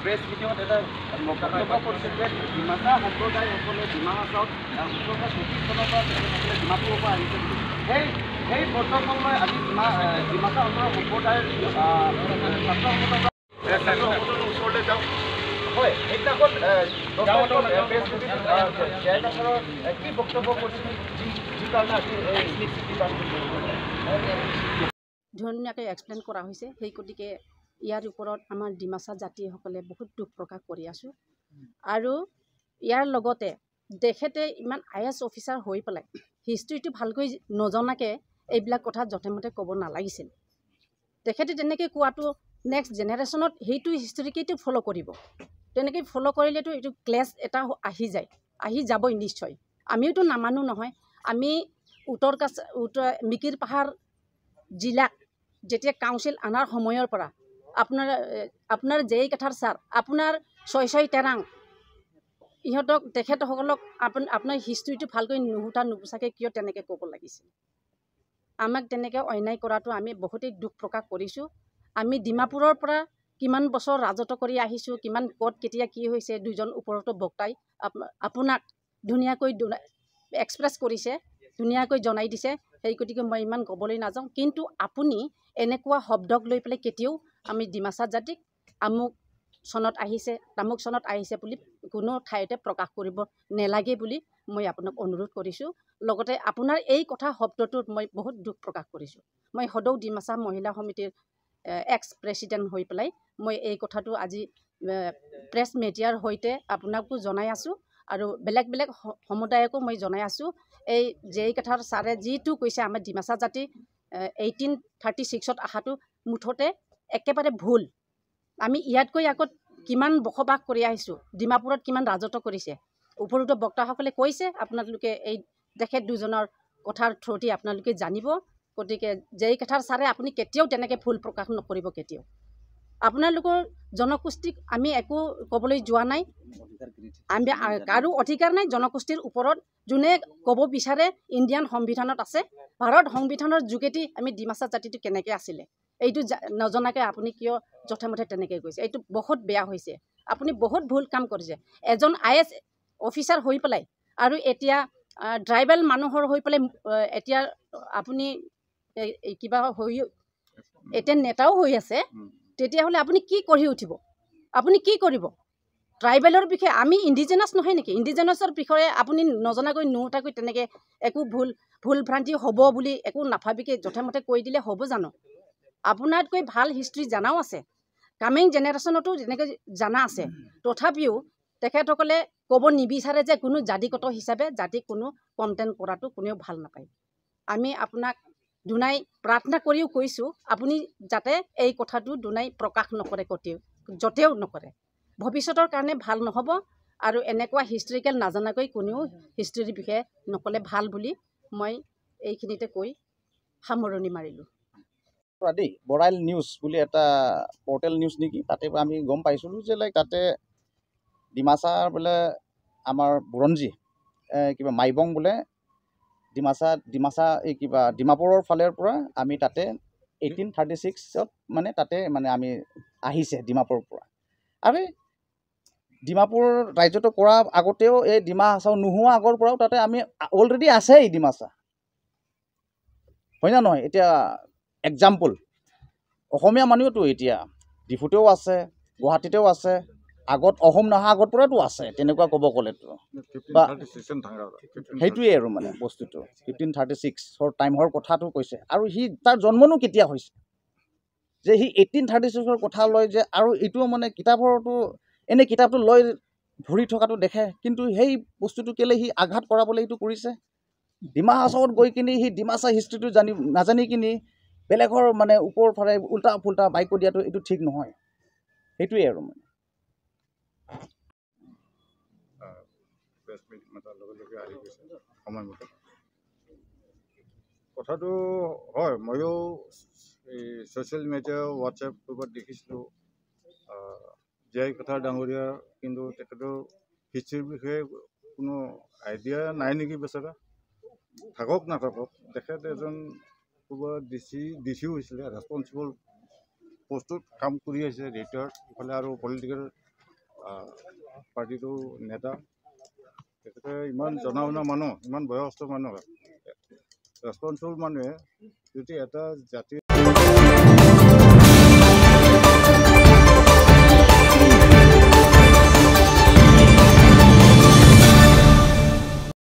Press মিটিঙত এটা বক্তব্য কৰিছিল যে ডিমাচা সম্প্ৰদায়সকলে ডিমা হাছাওত 1934 চনৰ পৰা তেখেতসকলে ডিমাপুৰৰ পৰা আহিছে বুলি। সেই বক্তব্যক লৈ আজি ডিমাচা অঞ্চলৰ সম্প্ৰদায়ৰ ছাত্ৰ সংগঠনৰ ওচৰলৈ যাওঁ। হয়, সেইদিনাখন প্ৰেছ মিটিঙত জে আই কাছাৰৰ কি বক্তব্য কৰিছিল, যি কাৰণে আজি এই চিঠি ধুনীয়াকৈ এক্সপ্লেইন কৰা হৈছে। সেই গতিকে ইয়াৰ ওপৰত আমাৰ ডিমাচা জাতিসকলে বহুত দুখ প্ৰকাশ কৰি আছোঁ। আৰু ইয়াৰ লগতে তেখেতে ইমান I S officer হৈ পেলাই হিষ্ট্ৰীটো ভালকৈ নজনাকৈ এইবিলাক কথা যধে-মধে ক'ব নালাগিছিল। তেখেতে তেনেকৈ কোৱাটো নেক্সট জেনেৰেশ্যনত সেইটো হিষ্ট্ৰীকেইটো ফ'ল' কৰিব। তেনেকৈ ফ'ল' কৰিলেতো এইটো ক্লেছ এটা আহি যায়, আহি যাবই নিশ্চয়। আমিওতো নামানো নহয়। আমি উত্তৰ উত্তৰ মিকিৰ পাহাৰ জিলাক যেতিয়া কাউন্সিল অনাৰ সময়ৰ পৰা আপোনাৰ জে আই কাথাৰ ছাৰ, আপোনাৰ ছয় তেৰাং, ইহঁতক তেখেতসকলক আপোনাৰ হিষ্ট্ৰীটো ভালকৈ নুসুধা নুপুচাকৈ কিয় তেনেকৈ ক'ব লাগিছিল? আমাক তেনেকৈ অন্যায় কৰাটো আমি বহুতেই দুখ প্ৰকাশ কৰিছোঁ। আমি ডিমাপুৰৰ পৰা কিমান বছৰ ৰাজত্ব কৰি আহিছোঁ, কিমান ক'ত কেতিয়া কি হৈছে দুজন ওপৰতো বক্তাই আপোনাক ধুনীয়াকৈ এক্সপ্ৰেছ কৰিছে, ধুনীয়াকৈ জনাই দিছে। সেই গতিকে মই ইমান ক'বলৈ নাযাওঁ। কিন্তু আপুনি এনেকুৱা শব্দক লৈ পেলাই কেতিয়াও আমি ডিমাচা জাতিক আমুক চনত আহিছে, তামুক চনত আহিছে বুলি কোনো ঠাইতে প্ৰকাশ কৰিব নেলাগে বুলি মই আপোনাক অনুৰোধ কৰিছোঁ। লগতে আপোনাৰ এই কথা শব্দটোত মই বহুত দুখ প্ৰকাশ কৰিছোঁ। মই সদৌ ডিমাচা মহিলা সমিতিৰ এক্স প্ৰেচিডেণ্ট হৈ পেলাই মই এই কথাটো আজি প্ৰেছ মিডিয়াৰ সৈতে আপোনাকো জনাই আছোঁ আৰু বেলেগ বেলেগ সমুদায়কো মই জনাই আছোঁ। এই জে আই কাথাৰ ছাৰে যিটো কৈছে আমাৰ ডিমাচা জাতি 1836ত অহাটো মুঠতে একেবাৰে ভুল। আমি ইয়াতকৈ আগত কিমান বসবাস কৰি আহিছোঁ, ডিমাপুৰত কিমান ৰাজত্ব কৰিছে, ওপৰতো বক্তাসকলে কৈছে। আপোনালোকে এই তেখেত দুজনৰ কথাৰ থ্ৰুদি আপোনালোকে জানিব। গতিকে জে আই কাথাৰ ছাৰে আপুনি কেতিয়াও তেনেকৈ ভুল প্ৰকাশ নকৰিব কেতিয়াও। আপোনালোকৰ জনগোষ্ঠীক আমি একো ক'বলৈ যোৱা নাই, আমি কাৰো অধিকাৰ নাই জনগোষ্ঠীৰ ওপৰত। যোনে ক'ব বিচাৰে ইণ্ডিয়ান সংবিধানত আছে, ভাৰত সংবিধানৰ যোগেদি আমি ডিমাচা জাতিটো কেনেকৈ আছিলে এইটো নজনাকৈ আপুনি কিয় যথেমঠে তেনেকৈ কৈছে? এইটো বহুত বেয়া হৈছে। আপুনি বহুত ভুল কাম কৰিছে। এজন I S officer হৈ পেলাই আৰু এতিয়া ট্ৰাইবেল মানুহৰ হৈ পেলাই এতিয়া আপুনি কিবা হৈ এতিয়া নেতাও হৈ আছে, তেতিয়াহ'লে আপুনি কি কৰি উঠিব? আপুনি কি কৰিব ট্ৰাইবেলৰ বিষয়ে? আমি ইণ্ডিজেনাছ নহয় নেকি? ইণ্ডিজেনাছৰ বিষয়ে আপুনি নজনাকৈ নুসুধাকৈ তেনেকৈ একো ভুল ভ্ৰান্তি হ'ব বুলি একো নাভাবিকে যথেমঠে কৈ দিলে হ'ব জানো? আপোনাতকৈ ভাল হিষ্ট্ৰী জানাও আছে, কামিং জেনেৰেশ্যনতো তেনেকৈ জানা আছে। তথাপিও তেখেতসকলে ক'ব নিবিচাৰে যে কোনো জাতিগত হিচাপে জাতিক কোনো কণ্টেণ্ট কৰাটো কোনেও ভাল নাপায়। আমি আপোনাক দুনাই প্ৰাৰ্থনা কৰিও কৈছোঁ, আপুনি যাতে এই কথাটো দুনাই প্ৰকাশ নকৰে, ক'তেও য'তেও নকৰে, ভৱিষ্যতৰ কাৰণে ভাল নহ'ব। আৰু এনেকুৱা হিষ্ট্ৰিকেল নাজানাকৈ কোনেও হিষ্ট্ৰীৰ বিষয়ে নক'লে ভাল বুলি মই এইখিনিতে কৈ সামৰণি মাৰিলোঁ। দেই, বৰাইল নিউজ বুলি এটা পৰ্টেল নিউজ নেকি, তাতে আমি গম পাইছিলোঁ যে লাইক তাতে ডিমাচাৰ বোলে আমাৰ বুৰঞ্জী কিবা মাইবং বোলে ডিমাচা এই কিবা ডিমাপুৰৰ ফালৰ পৰা আমি তাতে 1836ত মানে তাতে মানে আমি আহিছে ডিমাপুৰৰ পৰা। আৰু ডিমাপুৰ ৰাজ্যটো কৰা আগতেও এই ডিমা হাছাও নোহোৱা আগৰ পৰাও তাতে আমি অলৰেডি আছে এই ডিমাচা, হয় না নহয়? এতিয়া এক্সাম্পল অসমীয়া মানুহতো এতিয়া ডিফুতেও আছে, গুৱাহাটীতেও আছে, আগত অসম নহা আগৰ পৰাতো আছে, তেনেকুৱা ক'ব গ'লেতো বা সেইটোৱে আৰু মানে বস্তুটো 1536ৰ টাইমৰ কথাটো কৈছে। আৰু সি তাৰ জন্মনো কেতিয়া হৈছে যে সি 1836ৰ কথা লয় যে, আৰু এইটোও মানে কিতাপৰতো এনেই কিতাপটো লৈ ভৰি থকাটো দেখে, কিন্তু সেই বস্তুটো কেলৈ সি আঘাত কৰাবলৈ এইটো কৰিছে? ডিমা হাছাওত গৈ কিনি সি ডিমাচা হিষ্ট্ৰীটো জানি নাজানি কিনি বেলেগৰ মানে ওপৰ ফালে উল্টা ফুল্টা বাইকো দিয়াটো এইটো ঠিক নহয়। সেইটোৱেই আৰু মানে প্ৰেছ মিট মতাৰ লগে লগে আহি গৈছে সময়মতে। কথাটো হয়, ময়ো এই ছ'চিয়েল মিডিয়া, হোৱাটছএপ ক'ৰবাত দেখিছিলোঁ জীয়াই কথা ডাঙৰীয়া, কিন্তু তেখেতৰ হিষ্ট্ৰীৰ বিষয়ে কোনো আইডিয়া নাই নেকি বেচেৰা, থাকক নাথাকক, তেখেত এজন ক'ৰবাত ডি চিও হৈছিলে, ৰেচপনচিবল পষ্টত কাম কৰি আহিছে, ৰিটায়াৰ্ড, ইফালে আৰু পলিটিকেল পাৰ্টিটোৰ নেতা। তেখেতে ইমান জনা শুনা মানুহ, ইমান বয়সস্থ মানুহ, ৰেচপনচিবল মানুহে যদি এটা জাতিৰ